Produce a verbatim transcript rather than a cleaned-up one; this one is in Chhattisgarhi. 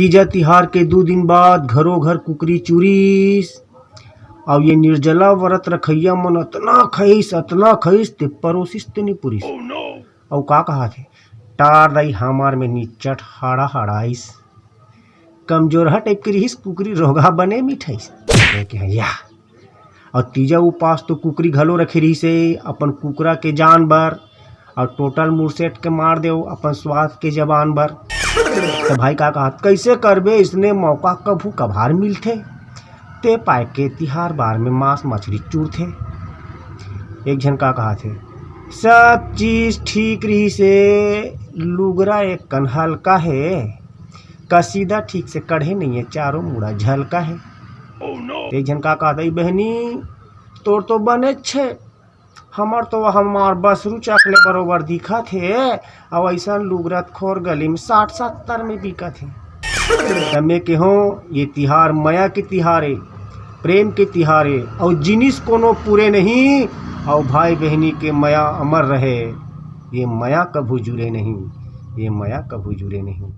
तीजा तिहार के दू दिन बाद घरो घर कुकरी चुरिस। अउ ये निर्जला व्रत रखइया मन अतना खइस, अतना खइस, ते परोसिस ते नी पुरिस। अउ का कहाथे, टार दाई हमार में निच्चट हाड़ा हाड़ाइस। कमजोरहा टाइप के रिहिस कुकरी, रोगहा बने मिठाइस। ये के या। अउ तीजा उपास तो कुकरी घलो रखे रिहिसे अपन कुकरा के जान बर, अउ टोटल मुरसेट के मार देव अपन स्वाद के जबान बर। त भाई का कहत, कैसे करबे, इसने मौका कभू कभार मिलथे, ते पाए के तिहार बार में मांस मछली चुरथे। एक झन का कहत हे, सब चीज ठीक रिहिसे, लुगरा एक कन हल्का हे, कसीदा ठीक से कढ़े नइये, चारों मुड़ा झलका हे। एक झन का कहत, "ई बहनी, तोर तो बने छे, हमर तो हमार बसरू चकले बरोबर दिखत हे, अउ अइसन लुगरत खोर गली में साठ सत्तर में बिकत हे।" त मैं केहों, ये तिहार मया के तिहार ए, प्रेम के तिहार ए, अउ जिनिस कोनो पूरे नहीं, अउ भाई बहनी के मया अमर रहे। ये मया कभू जुरे नहीं, ये मया कभू जुरे नहीं।